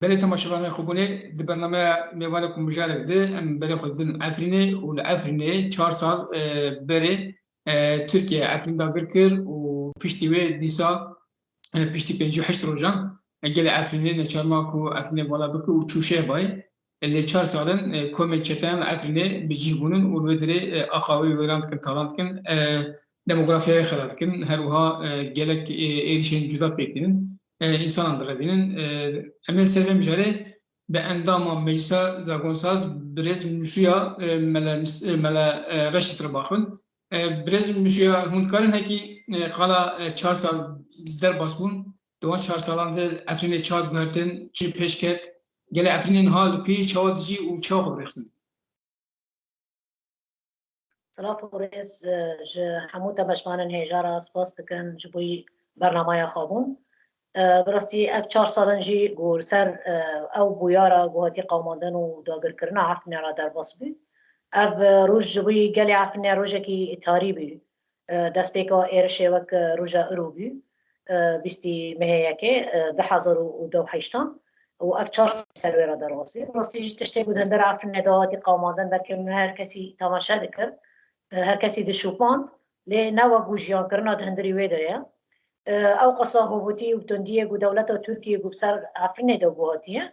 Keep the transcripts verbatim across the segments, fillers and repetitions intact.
Belê temaşevanên xwebûnê, di bernameya mêvanê ku mijarek di, em berê xwe didin Efrînê û li Efrînê çar sal, e, berê, e, Tirkiye Efrîn dagir kir û piştî wê dîsa, e, piştî pêncî û heşt rojan, e, gelê Efrînê neçar ma ku Efrînê vala bike û çû şehbayê. E, lê çar sal in, e, komên çeteyan li Efrînê bi cih bûnin û li wê dirê, e, axa wê wêran dikin, talan dikin, e, demografiyayê xera dikin, her wiha, e, gelek, e, êrişên cuda pêk tînin, e, însanan direvînin. E, em ê ser vê mijarê bi endama Meclisa Zagonsaz birêz Nûşiya, e, Mele Mis-, e, Mele, e, Reşîd re baxivin. E, birêz Nûşiya, hûn dikarin hekî, e, qala, e, çar sal derbas bûn, di wan çar salan de Efrînê çawa guhertin, çi pêş ket, gelê Efrînê niha li ku yê, çawa dijî û çawa xwe birêxistin? Silav û rêz, e, ji hemû temaşevanên hêja re spas dikim ji bo bernamaya xwe bûn. E, bi rastî ev çar sal in jî ku li ser, e, ew bûyera ku hatî qewimandin û dagirkirina Efrînê re derbas bû. Ev, e, roj ji bo gelê Efrînê rojekî tarî bû. E, destpêka êrişê wek, e, roja îro bû, e, bîstî mehê yekê, e, du hezar û deh û heştan û ev çar sal ser wê re derbas bû. Rastî jî tiştê ku di hundir Efrînê de hatî qewimandin, belkî her kesî temaşe dikir, e, her kesî dişopand, lê ne wek ku jiyankirina di hundirî wê de ye. E, ew qasa hovutî û tundiyê ku dewleta Tirkiyê ku bi ser Efrînê de ku hatiye,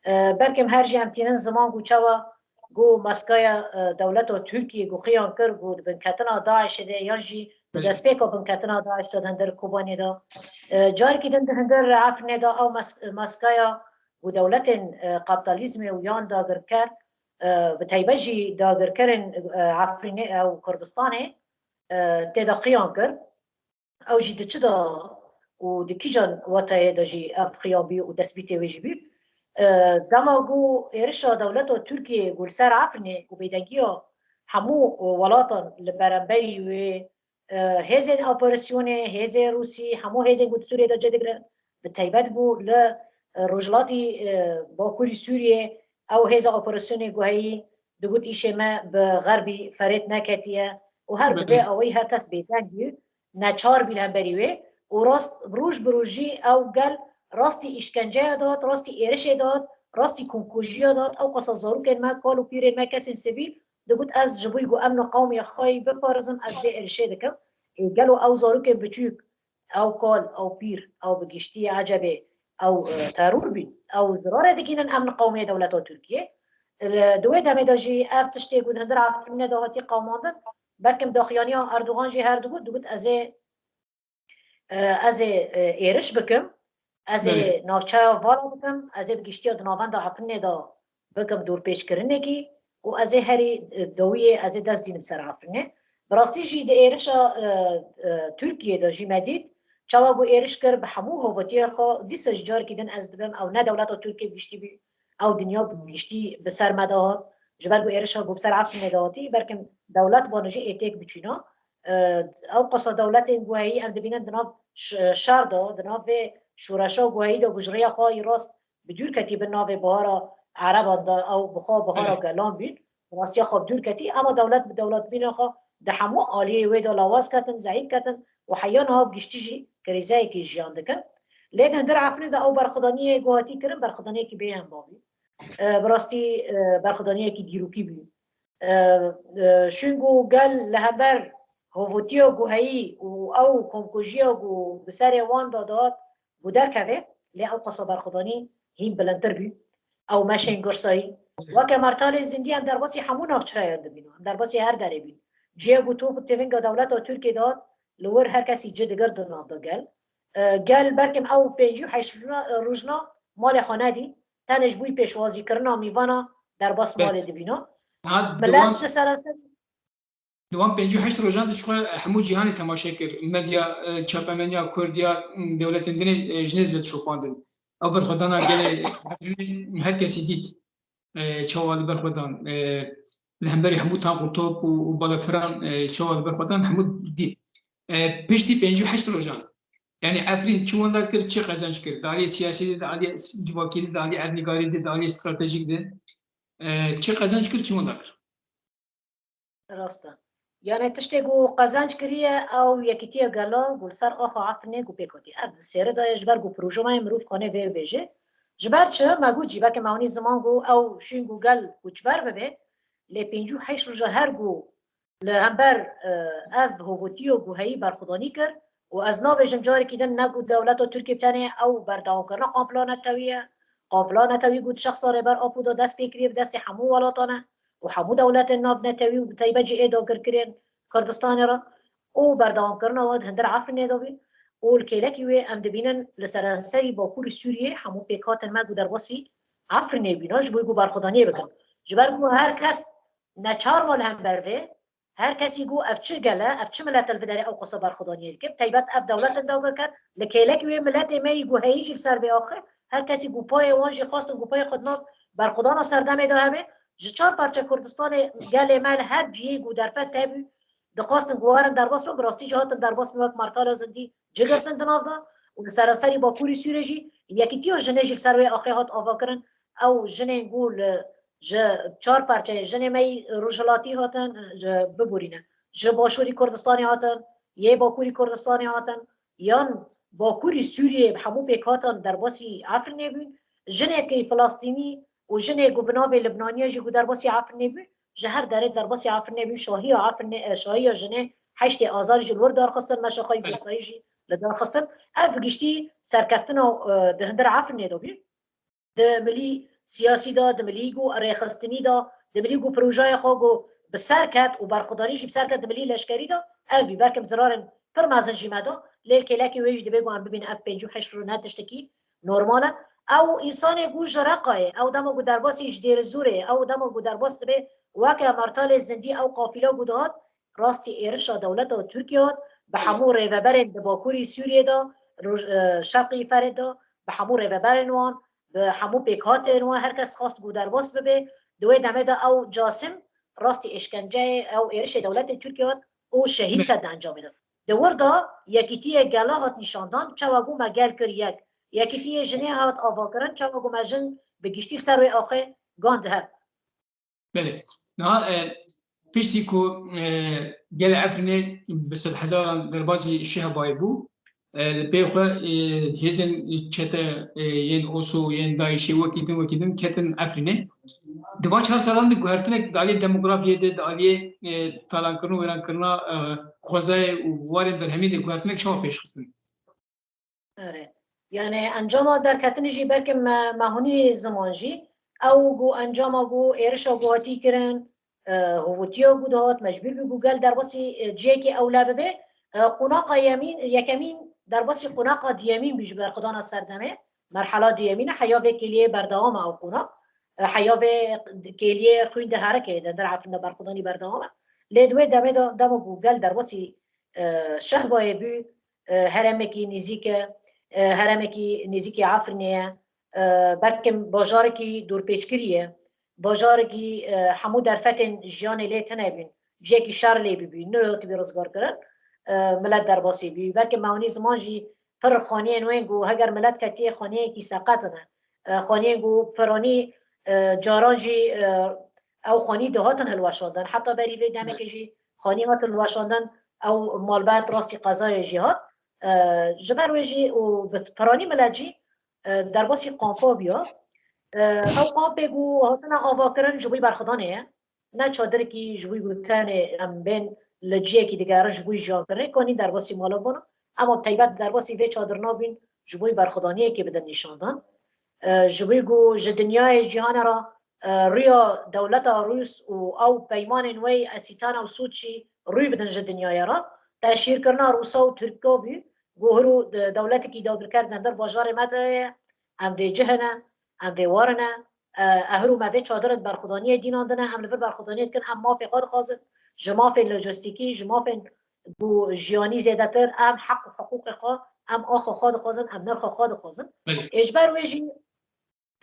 e, belkî her jî em tînin ziman ku çawa ku maskaya, e, dewleta Tirkiyê ku qiyan kir ku di binketina DAIŞê de yan jî di Belê. destpêka binketina DAIŞ de di hundir Kobanê de, e, carekî din di hundir Efrînê de ew mas-, maskaya ku dewletên, e, kapitalizmê û yan dagirker, e, bi taybet jî dagirkerên, e, Efrînê ew Kurdistanê, e, tê de qiyan kir. Ew jî di çi de û di kîjan watayê de jî ev xiyan bî û destbîtê wê jî bî? E, dema ku êrişa dewleta Tirkiyê ku li ser Efrînê û bêdengiya hemû welatan li beramberî wê, e, hêzên operasyonê, hêzên Rûsî, hemû hêzên ku di Sûriyê de cih digirin, bi taybet bû li, e, rojhilatî, e, bakurî Sûriyê ew hêza operasyonê ku heyî digot îşê me bi xerbî ferêt neketiye û her bi vê Belê. awayî her kes bêdeng bû, neçar bî li hemberî wê û rast, roj bi rojî ew gel rastî îşkenceya dat, rastî êrişê dat, rastî komkujiya dat, ew qasa zarokên me, kal û pîrên me, kesên sivîl, digot ez ji bo ku emna qewmê xwe yî biparêzim, ez vê êrişê dikim. Ê, gelo ew zarokên biçûk, ew kal, ew pîr, ew bi giştî ecebê, ew, e, teror bîn, ew zirarê digînin emna qewmê dewleta Tirkiyê. E, di wê demê de jî ev tiştê ku di hundir Efrînê de hatî qewimandin, belkim daxuyaniya Erdogan jî her digot, digot ez ê, e, ez ê, e, êriş bikim, ez ê Belê. navçeya Vala bikim, ez ê bi giştiya di navenda Efrînê de bikim dorpêçkirinekî û ez ê herî, e, dawiyê ez ê dest dînim ser Efrînê. Bi rastî jî di êrişa, e, e, Tirkiyê de jî me dît, çawa ku êriş kir bi hemû hovetiya xwe, dîsa jî carekî din ez dibim, ew ne dewleta Tirkiyê bi giştî bî, ew dinya bi giştî bi ser me de hat. Ji ber ku êrişa ku bi ser Efrînê de hatî, belkim dewlet vana jî ê têk biçîna. E, ew qasa dewletên ku heyî em dibînin di nav ş-, şer de, di nav vê şoreşa ku heyî de ku ji rêya xwe yî rast bi dûr ketî bin navê bihara Ereban de, ew bi xwe bihara Belê. gelan bîn, rastiya xwe bi dûr ketî, ema dewlet bi dewletbîna xwe di hemû aliyê wê de lawaz ketin, zeîf ketin û heya niha bi giştî jî krîzeyekê jiyan dikin. Lê di hundir Efrînê de ew berxwedaniyê ku hatî kirin, berxwedaniyekî bêhemba bî. E, bi rastî, e, berxwedaniyekî dîrokî bî. E, e, şûn ku gel li hember hovutiya ku heyî û ew komkujiya ku bi serê wan de dihat ku derkeve, lê ew qasa berxwedanî hîn bilindtir bî. Ew meşên girsayî. Weke mertalê zindî em derbasî hemû navçeyan dibîn. Em derbasî her derê bîn. Cihê ku top têvinga dewleta Tirkiyê de hat, li wir her kesî cih digir di nav de gel. E, gel belkim ew pêncî û heşt rojna, e, rojna malê xwe nedî. Tenê ji bo pêşwazîkirina mîvana derbas Be- malê dibîna. Ha, Milet diwan, ji seranser diwan pêncî û heşt rojan de ji xwe hemû cîhanê temaşe kir. Medya, e, çapemeniya Kurd ya, m, dewletên dinê, e, ji nêz ve dişopandin. Ew berxwedana gelê her kesî dît. E, çawa li ber xwe dan. E, li hemberî hemû tank û top û, û balafiran, e, çawa li ber xwe dan hemû dît. E, piştî pêncî û heşt rojan. Yani Efrîn çi wenda kir, çi qezenc kir? Di aliyê siyasî de, di aliyê civakî de, di aliyê erdnîgarî de, di aliyê stratejîk de. E, çi qezenc kir, çi wenda kir? Rast e. Yani tiştê ku qezenc kiriye ew yekîtiya gela ku li ser axa Efrînê ku pêk hatiye. Ev di sêre de ye, ji ber ku proje nayê mirov kanê vê bêje. Ji ber çi? Me got jî, belke me hûnî ziman ku ew şûn ku gel koçber bibe, lê pêncî û heşt roja her ku li hember, e, ev hovotiyo ku heyî berxwedanî kir û ez nabêjim carekî din ne ku dewleta Tirkiyê bi tenê ew berdewamkirina kampla netewî ye. Kampla netewî ku di şexsa Rêber Apo de dest pê kiriye bi destê hemû welatan e û hemû dewletên nav netewî û bi taybet jî ê dagirkirên Kurdistanê re û berdewamkirina wan di hundir Efrînê de bî û li kêlekî wê em dibînin li seranserî Bakurê Sûriyê hemû pêkhatin me ku derbasî Efrînê bîne ji bo ku berxwedaniyê bikin. Ji ber ku her kes neçar ma li hember vê, her kesî ku ev çi gel e, ev çi milet e li vê derê ew qasa berxwedaniyê dike. Bi taybet ev dewletin dagirker, li kêlekî wê miletê me yî ku heyî jî li ser vê axê, her kesî ku payê wan jî xwestin ku payê xwe di nav berxwedana serdemê de hebe, ji çar parçe Kurdistanê gelê me li her cihê ku derfet hebû, dixwestin ku werin derbas bin, bi rastî jî hatin derbas bin wek Mertala Zindî cigirtin di nav de û li seranserî Bakurê Sûriyê jî yekîtiya jinê jî li ser wê axê hat avakirin. Ew jinên ku li, ji çar parçeyê jinê me yî rojhilatî hatin, ji, biborîne. Ji Başûrî Kurdistanê hatin, yê Bakurî Kurdistanê hatin, yan Bakurî Sûriyê bi hemû pêkhatan derbasî Efrînê bûn. Jinekî Filastînî û jinê ku bi navê Libnaniya jî ku derbasî Efrînê bû, ji her derê derbasî Efrînê bûn. Şahiya Efrînê, e, şahiya jinê heştê Azarî jî li wir darxistin, meşa xwe yî Birsayî jî li darxistin. Ev bi giştî serkeftina, e, di hundir Efrînê de bû. Di milî siyasî de, di milî ku rêxistinî de, di milî ku projeyê xwe ku bi ser ket û berxwedanî jî bi ser ket di milî leşkerî de, ev bî. Belkim zirarên pir mezin jî me da, lê li kêlekê wê jî divê ku em bibînin ev pêncî û heşt roj ne tiştekî normal e. Ew însanê ku ji Reqayê, ew dema ku derbasî ji Dêrizûrê, ew dema ku derbas dibe weke Mertalê Zindî ew qafîla ku dihat, rastî êrişa dewleta Tirkiye hat, bi hemû rêveberên di Bakurî Sûriyê de, roj-, e, Şerqî Ferê de, bi hemû rêveberên wan, bi hemû pêkhatên wan, her kes xwest ku derbas bibe. Di wê demê de ew casim rastî êşkenceyê, ew êrişê dewletê Tirkiye hat û şehîd ket di encamê de. Di wir de yekîtiyê gela hat nîşandan, çawa ku me gel kir yek. Yekîtiyê jinê hat avakirin, çawa ku me jin bi giştî ser wê axê gand hev. Belê. Niha, e, piştî ku, e, gelê Efrînê bi sedhezaran derbasî Şehbayê bû, e, li pê xwe, e, hêzên çete, e, yên OSO, yên DAIŞê, wekî din, wekî din ketin Efrînê. Di van çar salan de guhertinek di aliyê demografiyê de, di aliyê, e, talankirin û wêrankirina, e, xwezayê û warên berhemî de guhertinek çawa pêş xistin? Erê. Yani encama derketinê jî belkî me, me hûnî ziman jî. Ew ku encama ku êrişa ku hatî kirin, e, hovotiya ku dihat, mecbûr bû ku gel derbasî, e, cihekî ewle bibe. E, qonaqa yemîn, yekemîn derbasî qonaqa diyemîn bû ji berxwedana serdemê. Merhala diyemîn e, heya vê kêliyê berdewam e ew qonax. E, heya vê kêliyê xwîn diherike, di hundir Efrîn de berxwedanî berdewam e. Lê di wê demê de, dema ku gel derbasî, e, Şehbayê bû, e, heremekî nêzîk e, e, heremekî nêzîkî Efrînê ye, e, belkim bajarekî dorpêçkirî ye, bajarekî, e, hemû derfetên jiyanê lê tune bûn, cihekî şer lê bibî, nehatibî rizgarkirin, e, milet derbasî bî. Belkim me hûnî ziman jî pir xaniyên wên ku heger milet ketiye xaniyekî seqet ne. E, xaniyên ku piranî, e, caran jî, e, ew xanî dihatin hilweşandin. Heta berî vê demekê jî xanî hatin hilweşandin, ew malbet rastî qezayê jî hat. E, ji ber wê jî û bi piranî milet jî, e, derbasî kampa bûya. E, ew kampê ku hatine avakirin ji bo berxwedanê ye. Ne çadirekî ji bo ku tenê em bên li cihekî digerin ji bo jiyankirinê, kanî derbasî mala bûna. Ema bi taybet derbasî vê çadirina bûn ji bo berxwedaniyekê bidin nîşandan. E, ji bo ku ji dinyayê cîhanê re, e, rûya dewleta Rûs û ew peymanên wê Esîtana û Soçî rû bidin ji dinyayê re. Teşhîrkirina Rûsa û Tirka bû, ku hiro, e, dewletekî dagirker di hundir bajarê me de ye. Em vê cihine, em vê warine. E, e, hiro me vê çadirê di berxwedaniyê dînandine, em li vir berxwedaniyê dikin, em mafê xwe dixwazin. Ji mafên lojistîkî, ji mafên ku jiyanî zêdetir, em heq û hiqûqê xwe, em axa xwe dixwazin, em nirxa xwe dixwazin. Belê. Ê, ji ber wê jî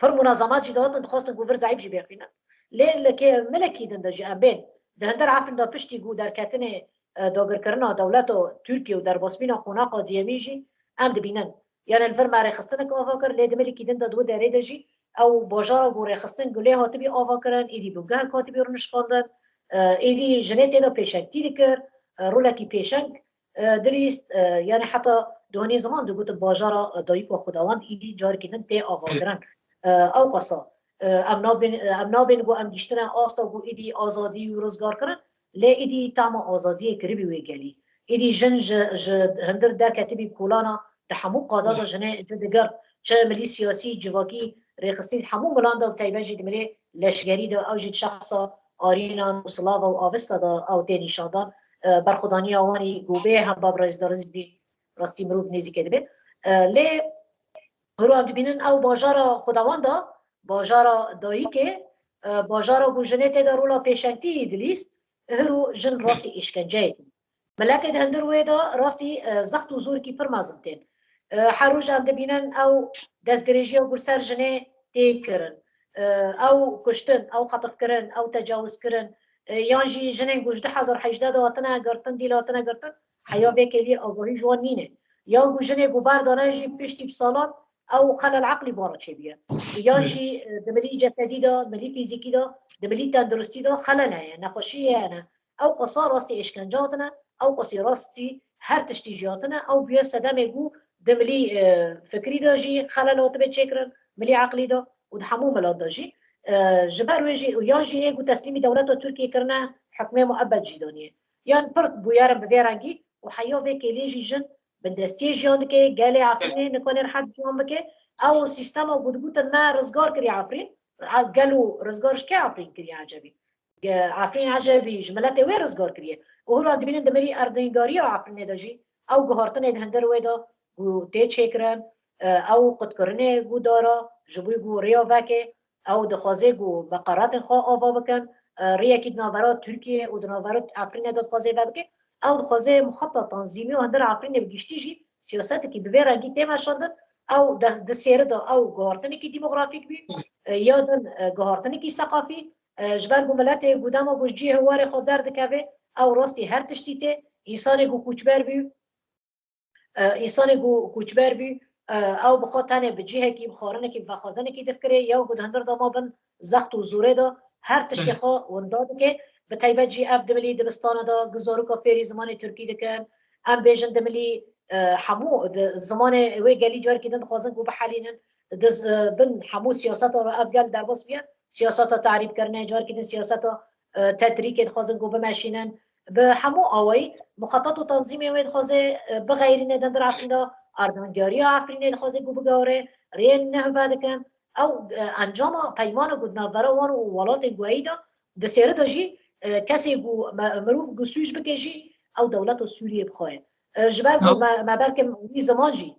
pir munazemat jî dihatin, dixwastin ku vir zeîf jî bêxînin. Lê li kê-, milekî din de jî em bên. Di hundir Efrîn de piştî ku derketinê, e, dagirkirina dewleta Tirkiye û derbasbîna qonaxa duyemî jî em dibînin. Yani li vir me rêxistinek ava kir, lê di milekî din de di wê derê de jî ew bajara ku rêxistin ku lê hatibî avakirin, êdî bingehek hatibî rûnişkandin, e, êdî jinê tê de pêşengtî dikir, e, rolekî pêşeng, e, dilîst, e, yani heta di hûnî ziman digotin bajara, e, dayika Xwedawend êdî carekî din tê avakirin. E, ew qasa, e, em nabên, em nabên ku em gihiştine asta ku êdî azadî û rizgarkirin, lê êdî tama azadiyê kiribî wê gelî. Êdî jin ji, ji hundir derketibî kolana, di hemû qada de jinê ci digirt, çi milî siyasî, civakî, rêxistî di hemû milan de û taybet jî di milê leşgerî de, ew jî di şexsa Arînan û Silava û Avesta de ew tê nîşandan, e, berxwedaniya wan î ku bê hembab rêzdarî jî rastî mirov nêzîkê dibe. E, lê hiro em dibînin ew bajara xwedewan de, bajara dayikê, e, bajara ku jinê tê de rola pêşengtî dilîst, hiro jin rastî îşkenceyê dîn. Miletê di hundir wê de rastî, e, zext û zorkî pir mezin tên. E, her roj em dibînin ew destdirêjiya ku li ser jinê tê kirin. E, ew kuştin, ew xetifkirin, ew tecawizkirin, e, yan jî jinên ku ji du hezar hejdeh de hatine girtin, dîl hatine girtin, heya vê kêliyê agahî ji wan nîne. Yan ku jinê ku berdane jî piştî bi salan ew xelel eqlî bara çêbûye. Yan jî, e, di milî cesedî de, milî fîzîkî de, di milî tenduristî de xelel heye, nexweşiyê hene. Ew qasa rastî êşkence hatine, ew qasî rastî her tiştî jî hatine, ew bûye sedemê ku di milî, e, fikrî de jî xelel hatibe çêkirin, milî eqlî de û di hemû milan de jî. E, ji ber wê jî û yan jî ê ku teslîmî dewleta Tirkiyê kirine, hukmê muebbed jî daniye. Yan pir bûyer in bi vê rengî û heya vê kêliyê jî jin bindestiyê jiyan dike, gelê Efrînê nikane rehet jiyan bike. Ew sîstema ku digotin me rizgar kiriye Efrîn, gelo rizgar ji kê Efrîn kiriye ecebî? Ge-, Efrîn ecebî ji miletê wê rizgar kiriye. Û hûra dibînin di milî erdnîgariya Efrînê de jî ew guhartinê di hundir wê de ku tê çêkirin, e, ew qutkirinê ku dara, ji bo ku rêya veke, ew dixwaze ku meqeratên xwe ava bikin, e, rêyekî di navbera Tirkiyê û di navbera Efrînê de dixwaze vebike, ew dixwaze muxeta tanzîmî û hundir Efrînê bi giştî jî siyasetekî bi vê rengî tê meşandin, ew di, di sêri de ew guhartinekî demografîk bî, e, ya din, e, guhartinekî seqafî, e, ji ber ku miletê ku dema ku ji cihê warê xwe derdikeve, ew rastî her tiştî tê, însanê ku koçber bî, e, însanê ku koçber bî, e, ew bi xwe tenê bi cihekî, bi xwarinekî, bi vexwardinekî difikire, ya ku di hundir de ma bin zext û zorê de her tiştê xwe winda dike, bi taybet jî ev di milî dibistana de ku zaroka fêrî zimanê tirkî dikin, em bêjin di milî, e, hemû di zimanê wê gelî carekî din dixwazin ku bihelînin, di z-, e, bin hemû siyaseta re ev gel derbas bûye, siyaseta tarîbkirinê, carekî din siyaseta, e, tetrîkê dixwazin ku bimeşînin. Bi hemû awayî muxetat û tanzîmê wê dixwaze, e, bixeyrîne di hundir Efrîn de, erdnîgariya Efrînê dixwaze ku bigewre, rêyên nû vedikin. Ew, e, encama peymana ku di navbera wan û welatên guheyî de di sêri de jî, e, kesê ku me-, mirov ku sûc bike jî ew dewleta Sûriyê bi xwe ye. E, ji ber ku me, me belkim wî ziman jî.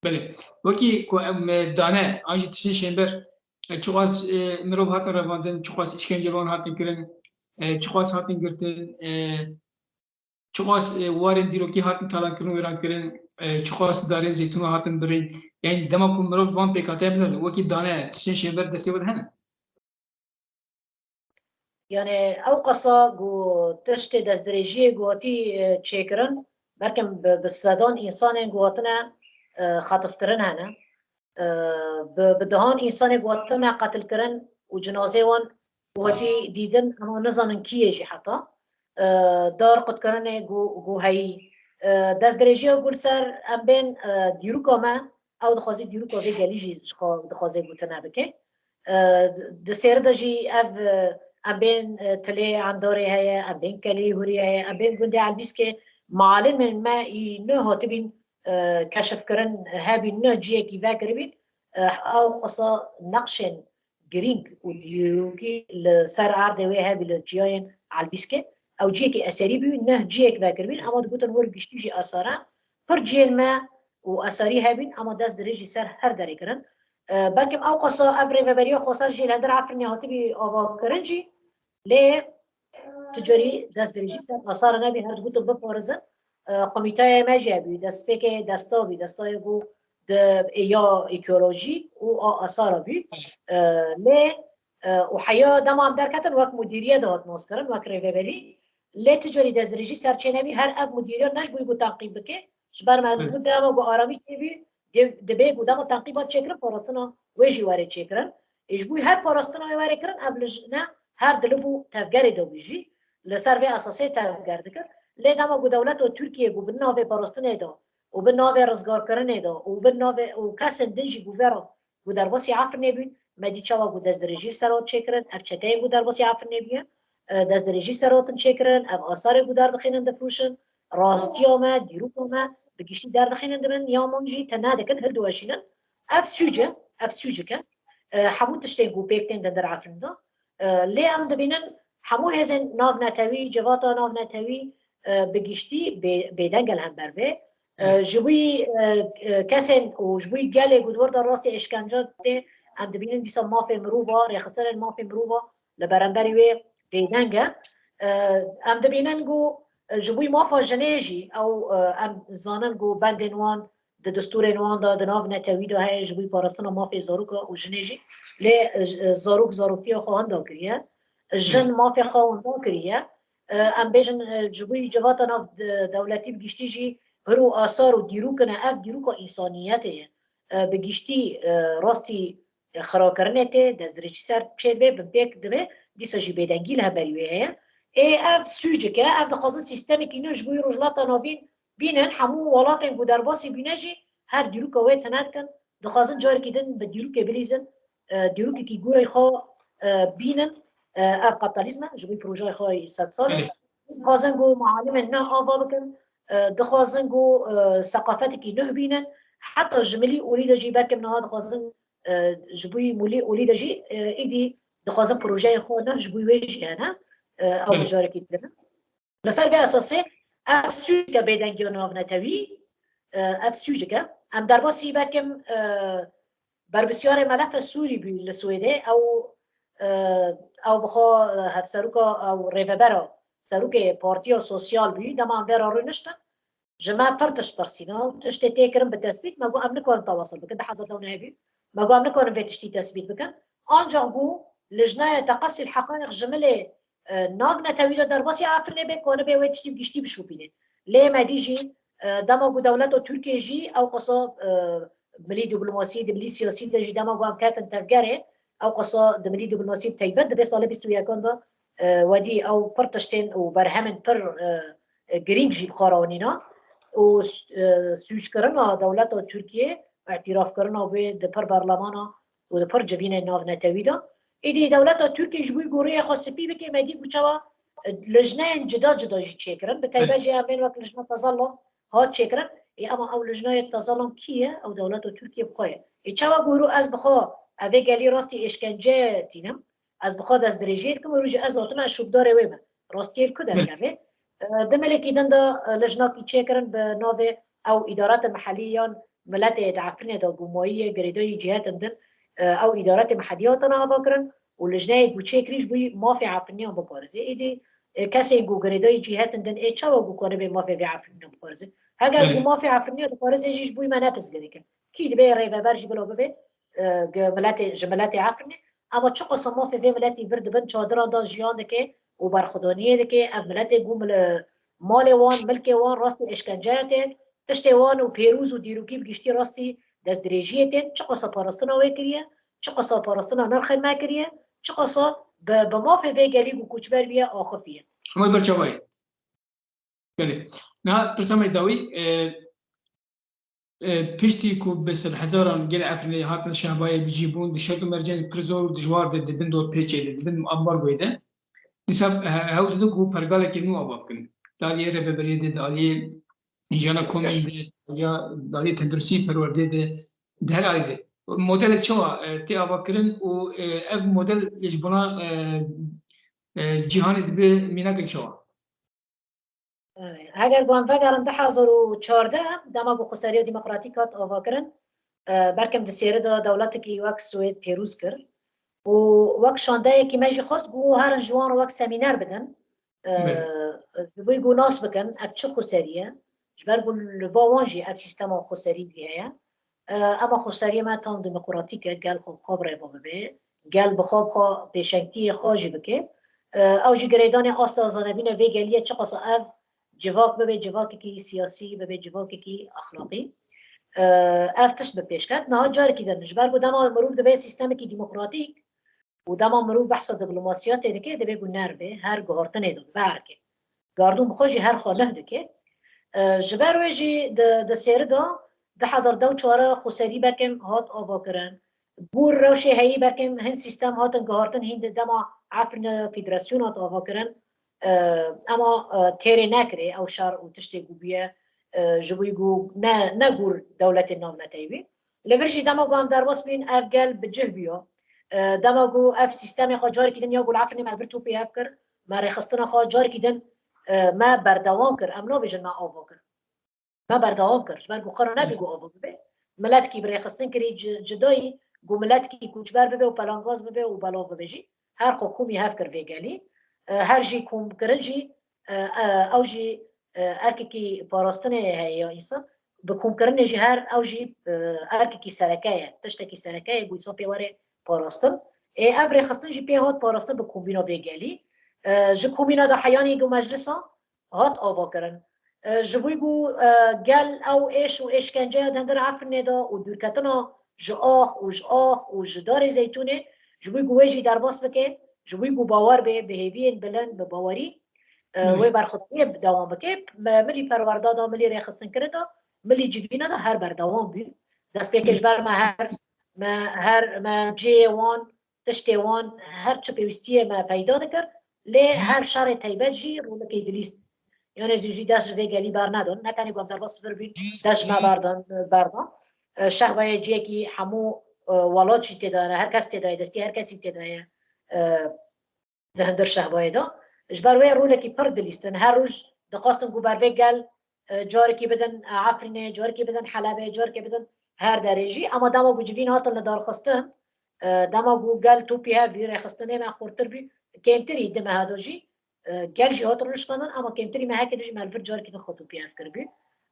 Belê. Wekî ku em, e, dane, an jî tiştên şênber, e, çiqas, e, mirov hatin revandin, çiqas îşkence li wan hatin kirin, e, çiqas hatin girtin, e, çiqas, e, warên dîrokî hatin talankirin, wêrankirin, e, çiqas darên zeytûnan hatin birîn. Yani dema ku mirov van pêkhatiyan bidin, wekî dane, tiştên şênber destê we de hene? Yani ew qasa ku tiştê destdirêjiyê ku hatî, e, çêkirin, belkim bi, bi sedan însanên ku hatine, e, xetifkirin hene. E, bi, bi dehan însanê ku hatine qetilkirin û cinazê wan ku hatî dîtin, ema nizanin kî yê jî heta. E, dar qutkirinê ku, ku heyî. E, destdirêjiya ku li ser em bên, e, dîroka me, ew dixwaze dîroka vê gelî jî ji xwe dixwaze gotine bike. E, di sêri de jî ev, e, em bên, e, Tilê Endarê heye, em bên Kelê Hurê heye, em bên gundê Elbîskê, malimên me î nû hatibîn, e, keşifkirin, hebîn nû ciyekî vekiribîn, e, ew qisa nexşên girîng û dîrokî li ser erdê wê hebî li ciyayên Elbîskê. Ew ciyekî eserî bû, neh ciyek vekiribîn, ema digotin wir giştî jî esar e. Pir ciyên me û esarî hebîn, ema dest dirêjî ser her derê kirin. E, belkim ew qasa ev rêveberiya xweser jî li hundir Efrînê hatibî avakirin jî, lê tu carî dest dirêjî ser esar nebî, her digotin biparizin. E, komîteyê me jî hebî, destpêkê desta bî, destayê ku di ya ekolojî û a esara bî. E, lê, e, û heya dema em derketin wek mudîriye dihat naskirin, wek rêveberî. Lê tu carî destdirêjî ser çênebî, her ev mudîriya ne ji bo ku tenqîb bike, ji ber me Hı. digot dema ku aramî çêbî, dê-, dibê ku dema tenqîba çêkirin, parastina wê jî were çêkirin. Ê, ji bo her parastina wê were kirin, ev li ji-, ne her diliv û tevgerê de bû jî, li ser vê esasê tevger dikir. Lê dema ku dewleta Tirkiyê ku bi navê parastinê de û bi navê rizgarkirinê de û bi navê û kesên din jî ku vera ku derbasî Efrînê bûn, me dî çawa ku destdirêjî ser hat çêkirin, ev çeteyên ku derbasî Efrînê bûye, e, destdirêjî ser hatin çêkirin, ev asarê ku derdixînin difrûşin, rastiya me, dîroka me bi giştî derdixînin dibin, ya min jî te nedikin, hildiweşînin. Ev sûc e, ev sûcik e. E, hemû tiştên ku pêk tên di ndir Efrîn de. E, lê em dibînin hemû hêzên navnetewî, civata navnetewî, e, bi giştî bê-, bêdeng e li hember vê. E, ji bo, e, e, kesên û ji bo gelê ku di wir de rastî êşkence tê, em dibînin dîsa mafê mirova, rêxistinên mafê mirova li beramberî wê bêdeng e. E, em dibînin ku, e, ji bo mafa jinê jî ew, e, em zanin ku bendên wan di destûrên wan de, di navnetewî de heye ji bo parastina mafê zaroka û jinê jî. Lê, e, j-, e, zarok zaroktiya xwe hinda kiriye. Jin mafê xwe hinda kiriye. E, em bêjin, e, ji bo civata nav de-, dewletî bi giştî jî hir û asar û dîrok hene, ev dîroka însaniyetê ye. E, bi giştî, e, rastî, e, xirakirinê tê, destdirêjî ser çêdibe, binpêk dibe, dîsa jî bêdengî li hemberî wê heye. Ê ev sûcik e, ev dixwazin sîstemekî nû ji bo Rojhilata Navîn bînin, hemû welatên ku derbasî bûne jî her dîroka wê tune dikin, dixwazin carekî din bi dîrokê bilîzin, e, dîrokekî goreyê xwe, e, bînin, e, ev kapitalizm e, ji bo projeyê xwe yê sed salî. Dixwazin ku mualimên nû ava bikin, e, dixwazin ku, e, seqafetekî nû bînin, heta ji milî olî de jî belkim niha dixwazin, e, ji bo milî olî de jî, e, îdî dixwazin projeyên xwe nû ji bo wê jî hene, e, ew carekî din. Li ser vê esasê ev sûcik e bêdengiya navnetewî, e, ev sûcik e. Em derbasî belkim, e, berpirsiyarê melefa Sûrî bû li Swêdê. Ew, e, ew bi xwe, e, hevseroka, ew rêvebera serokê Partiya Sosyal bû. Dema em vê re rûniştin, ji me pir tişt pirsîne û tiştê tê kirin bi tesbît, me got em nikarin tewasûl bikin, du hezar dewnehê bû. Me got em nikarin vê tiştî tesbît bikin. Ancax got Lijnaya Teqesî Heqaîq ji milê, e, navnetewî de derbasî Efrînê bê, kanibe wê tiştî bi giştî bişopîne. Lê me dî jî, e, dema ku dewleta Tirkiyê jî ew qasa, e, milî dîplomasî, di milî siyasî de jî dema ku em ketin tevgerê, ew qasa di milî dîplomasî bi taybet di vê salê bîst û yekan de, e, wedî ew pir tiştên û berhemên pir, e, e, girîng jî bi xwe re anîna û, e, sûckirina dewleta Tirkiyê, îtirafkirina wê di pir berlemana û di pir civînên navnetewî de. Îdî dewleta Tirkiyê ji bo goreyê xwe spî bike, me dî ku çawa, e, lijneyên cida cida jî çêkirin. Bi taybet jî em bên wek lijna Tezalom hat çêkirin. Ê, ama ew lijnayê Tezalom kî ye? Ew dewleta Tirkiyê bi xwe ye. Ê, çawa ku hûro ez bi xwe evê gelî rastî êşkence tînim? Ez bi xwe destdirêjiyê dikim, rû jî ez hatime ez şopdarê wê me. Rastiyê li ku derkeve? E, di milekî din de, e, lijnakî çêkirin bi navê ew îdarata mihellî yan miletê di Efrînê de ku mayî ye, girêdayî cîhetin din, e, ew îdaratê mihellî hatine avakirin û lijneyê ku çêkirî ji bo mafê Efrîniyan biparêze. Êdî, e, kesên ku girêdayî cîhetin din ê çawa ku kanibe mafê vê Efrîniyan biparêze? Heger ku mafê Efrîniyan diparêze jî ji bo me ne pirsgirêk e. Kî dibe rêveber jî bila bibe, e, gi miletê, ji miletê Efrînê. Ama çiqasa mafê vê miletî vir dibin çadiran de jiyan dike û berxwedaniyê dike. Ev miletê ku mil-, malê wan, milkê wan rastî êşkenceyê tê. Tiştê wan û pêrûz û dîrokî bi giştî rastî destdirêjiyê tên. Çiqasa parastina wê kiriye, çiqasa parastina nirxên me kiriye, çiqasa bi, bi mafê vê gelî ku koçber bûye axifiye. Hemû berçavayê. Belê. Niha pirsa me dawî, e, e, piştî ku bi sedhezaran gelê Efrînê hatin şehbayê bi cî bûn, di şert û mercên pir zor û dijwar de, di bin dotpêçê de, di bin ambargoyê de, dîsa, e, hewl didin ku pergalekê nû ava bikin. Di aliyê rêveberiyê de, di aliyê jiyana komîn de, ya di aliyê tenduristî perwerdê de, di her alî de. Modelek çawa, e, tê avakirin û, e, ev model ji bona, e, e, cîhanê dibe mînakek çawa? Erê, heger ku em vegerin du hezar û çardeh, dema ku Xweseriya Demokratîk hat avakirin, e, belkim di sêri de dewletekî wek Swêd pêrûz kir û wek şandeyekî me jî xwest ku herin ji wan re wek semîner bidin. E, Belê. Ji bo ku nas bikin, ev çi xweserî ye? Ji ber ku li ba wan jî ev sîstema xweserî heye. E, ema xweseriyê me tam demokratîk e, gel xwe bi xwe bi rê ve bibe, gel bi xwe bi xwe pêşengtiyê xwe jî bike. E, ew jî girêdanê asta zanebîna vê geliyê çiqasa ev civak bibe, civakekî siyasî bibe, civakekî exlaqî. E, ev tişt bi pêş ket. Niha carekî din, ji ber ku dema mirov dibe sîstemekî demokratîk û dema mirov behsa diplomasiyatê dike, divê ku nerve her guhartinê de bibe erkê. Gardûn bi xwe jî her xwe lih dike. E, ji ber wê jî di, di sêri de du hezar deh û çar xweserî belkim hat avakirin. Gor rewşê heyî, belkêm hin sîstem hatin guhartin, hîn di dema Efrînê federasyona hat avakirin, e, ema, e, têrê nekirê ew şer û tiştê ku bûye, e, ji bo ku ne, ne gor dewletên navnetewî bî. Li vir jî dema ku em derbas bîn, ev gel bi cih bûya. E, dema ku ev sîstemê xwe carekî din ya ku li Efrînê me li vir topî hev kir, me rêxistina xwe carekî din, e, me berdewam kir, em nabêjin me ava kir. Me berdewam kir. Ji ber ku xwe re nebî ku ava bibe. Miletkî bi rêxistin kirî ci-, cidayî, ku miletkî koçber bibe û pelangaz bibe û belav bibe jî. Her xwe komî hev kir vê gelî. E, her jî komkirin jî, e, e, ew jî, e, erkekî parastinê heye ya însan. Bi komkirinê jî her ew jî, e, erkekî sereke ye. Tiştekî sereke ye ku însan pê were parastin. Ê, ev rêxistin jî pê hat parastin bi kombîna vê gelî. E, ji komîna de heyanî ku meclisa hat avakirin. E, ji bo ku, e, gel ew êş û êşkenceya di hundir Efrînê de û dûrketina ji ax û ji ax û ji darê zeytûnê, ji bo ku wê jî derbas bike, ji bo ku bawer bê, bi hêviyên bilind, bi bawerî, e, wê berxwedaniyê dewam bike. Me, milî perwerda da, milî rêxistinkirin da, milî civîna da her berdewam bû. Destpêkê ji ber me her, me her, me cihê wan, tiştê wan, her çi pêwîstiyê me peyda dikir, lê her şerê teybet jî rolekê dilîst. Yanê zû zû dest ji vê gelî bernedin. Ne tenê ku em derbas vir bîn, dest ji me berdan, berdan. E, Şehbayê ciyekî hemû, e, welat jî tê de ye, her kes tê de ye, destî her kesî tê de ye. E, di hundir Şehbayê de. Ji ber wê rolekî pir dilîstin. Her roj dixwastin ku ber vê gel, e, carekî bidin, e, Efrînê, carekî bidin Helebê, carekî bidin her derê jî. Ema dema ku civîn hatin lidarxistin, e, dema ku gel topî hev bî, rêxistinê me xurtir bî, kêmtirî di meha de jî, e, gel jî hat rûnişkandin, ema kêmtirî me heke dî jî me li vir carekî din xwe topî hev kiribî.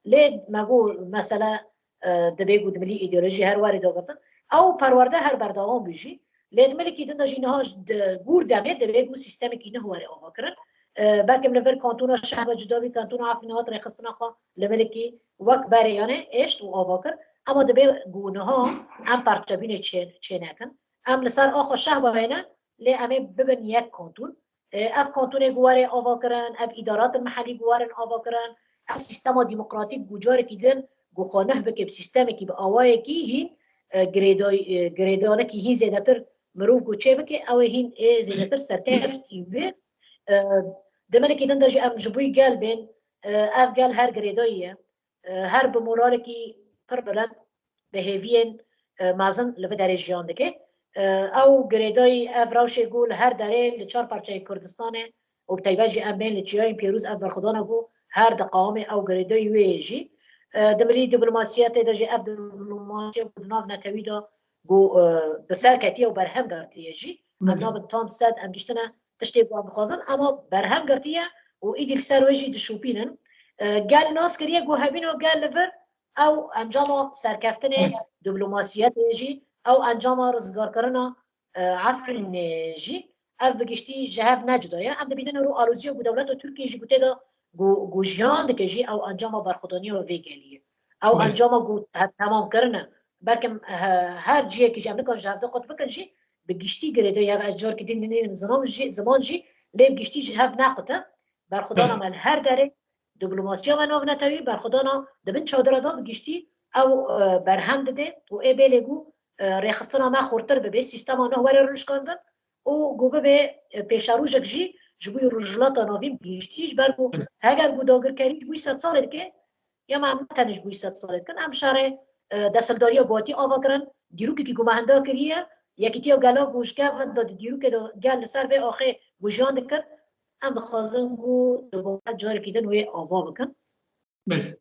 Lê me got, mesele, e, dibê ku di milî îdeolojî her warê dagirtin. Ew perwerde her berdewam bû jî. Lê di milkî din de jî niha ji, di gor demê dibê ku sîstemekî nuh were avakirin. E, belkim li vir kantona Şehba cuda bî, kantona Efrînê hat rêxistina xwe li milkî wek berê yanê êşt û ava kir. Ema dibê ku niha em parçebînê çê, çê nekin. Em li ser axa Şehbayê ne, lê em ê bibin yek kanton. E, ev kantonê ku were avakirin, ev îdaratên mehelî ku werin avakirin, ev sîstema demokratîk ku carekî din ku xwe nuh bike bi sîstemekî, bi awayekî hîn, e, girêday-, e, girêdanekî hîn zêdetir mirov ku çê bike, ew ê hîn ê zêdetir serkeftî be. E, di milkî din de jî em ji bo gel bên, e, ev gel her girêdayî ye. E, her bi moralekî pir bilind, bi hêviyên, e, mezin li vê derê jiyan dike. E, ew girêdayî ev rewşê ku li her derê li çar parçeyê Kurdistanê û bi taybet jî em bên li çiyayên pîroz ev berxwedana ku her di qawimê ew girêdayî wê yê jî. E, di milî diplomasiyetê de jî ev diplomasiya ku di nav netewî de ku, e, bi ser ketiye û berhem girtiye jî. Em nabin tam sed em giştine tiştê ku em dixwazin, ema berhem girtiye û îdî li ser wê jî dişopînin. E, gel nas kiriye ku hebîna gel li vir ew encama serkeftinê diplomasiyetê jî, ew encama rizgarkirina, e, Efrînê jî, ev bi giştî ji hev ne cuda ye. Em dibînin ro aloziya ku dewleta Tirkiyê jî ku tê de ku, ku jiyan dike jî ew encama berxwedaniya vê gelî ye. Ew encama ku hev temam kirine. Belkim he-, her ciyekî jî em nikan ji hev de qut bikin jî, bi giştî girêdayî ye. Ez carekî din dinêrim ziman jî, ziman jî, lê bi giştî ji hev nequte. Berxwedana me li her derê, diplomasiya me navnetewî, berxwedana di bin çadira de bi giştî ew, e, berhem dide û ê bêlê ku, e, rêxistina me xurtir bibe, sîstema nû were rûnişkandin û ku bibe, e, pêşerojek jî ji bo Rojhilata Navîn bi giştî, ji ber ku heger ku dagirkerî ji bo sed salê dike, ya me em ne tenê ji bo sed salê dikin, em şerê, e, desthildariya guhatî ava kirin, dîrokekî ku me henda kiriye, yekîtiya gela ku ji kevin de di dîrokê de gel li ser vê axê ku jiyan dikir, em dixwazin ku di bo carekî din wê ava bikin. Belê.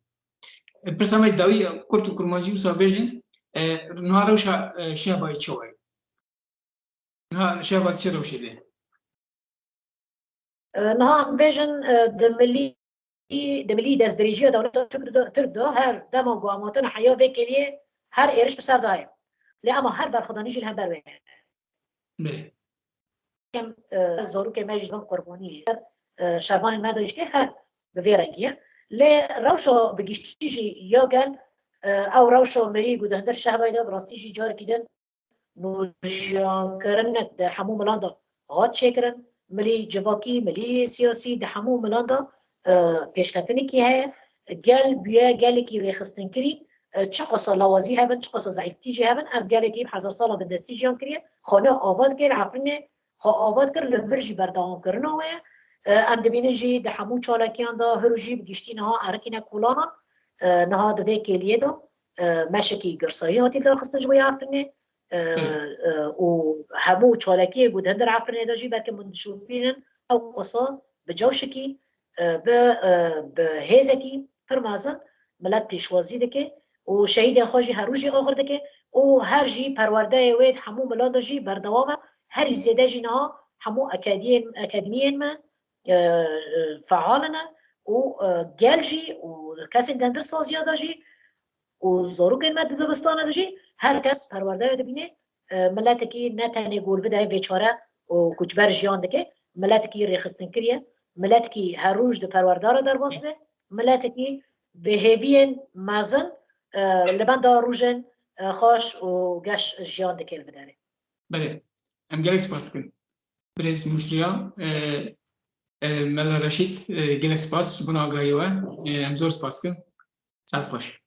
E, pirsa me dawî, e, kurt û kurmancî wisa bêjin, e, niha rewşa, e, Şehbayê çawa ye? Niha Şehba di çi rewşê de ye? E, niha em bêjin, e, di milî, di milî destdirêjiya dewleta Tirk de, Tirk de her dema ku em hatin heya vê kêliyê her êriş bi ser daye. Lê ema her berxwedanî jî li hember wê heye. Belê. Em, e, zarokê me jî bin qurbanî, e, şervanên me de jî her bi vê rengî ye. Lê rewşa bi giştî jî ya gel, e, ew rewşa mirî ku di hundir Şehbayê de bi rastî jî carekî din nûjiyankirinek di hemû milan de hat çêkirin. Milî civakî, milî siyasî di hemû milan de, e, pêşketinekî heye. Gel bûye gelekî rêxistinkirî, e, çi qasa lawazî hebin, çi qasa zeîftî jî hebin, ev gelekî bi hezar sala bi destî jiyan kiriye, xwe ne ava dike, li Efrînê xwe ava dikir, li vir jî berdewam kirina wê ye. E, em dibînin jî di hemû çalakiyan de hiro jî bi giştî niha erikîne kolanan, e, niha di vê kêliyê de, e, meşekî girsayî hatî darxistin ji bo Efrînê, e, e, û hemû çalakiyê ku di hundir Efrînê de jî belke min dişopînin, ew qasa bi cewşekî, e, bi, e, bi hêzekî pir mezin milet pêşwazî dike û şehîdên xwe jî her roj jî axir dike û her jî perwerdeyê wê di hemû milan de jî berdewam e. Herî zêde jî niha hemû akadiyên, akademiyên me, e, e, feal in û, e, gel jî û kesên di hundir saziya de jî û zarokên me di dibistana de jî her kes perwerdeya dibîne, e, miletekî ne tenê ku li vê derê bêçare û koçber jiyan dike, miletekî rêxistinkirî ye, miletekî her roj di perwerdara derbas dibe, miletekî bi hêviyên mezin, e, li benda rojên, e, xweş û geş jiyan dike li vê derê. Belê. Em gelek spas dikin. Birêz Mûşriya, e, e, Mela Reşîd, e, gelek spas ji bona agahiyê we. E, em zor spas dikin. Saet xweş.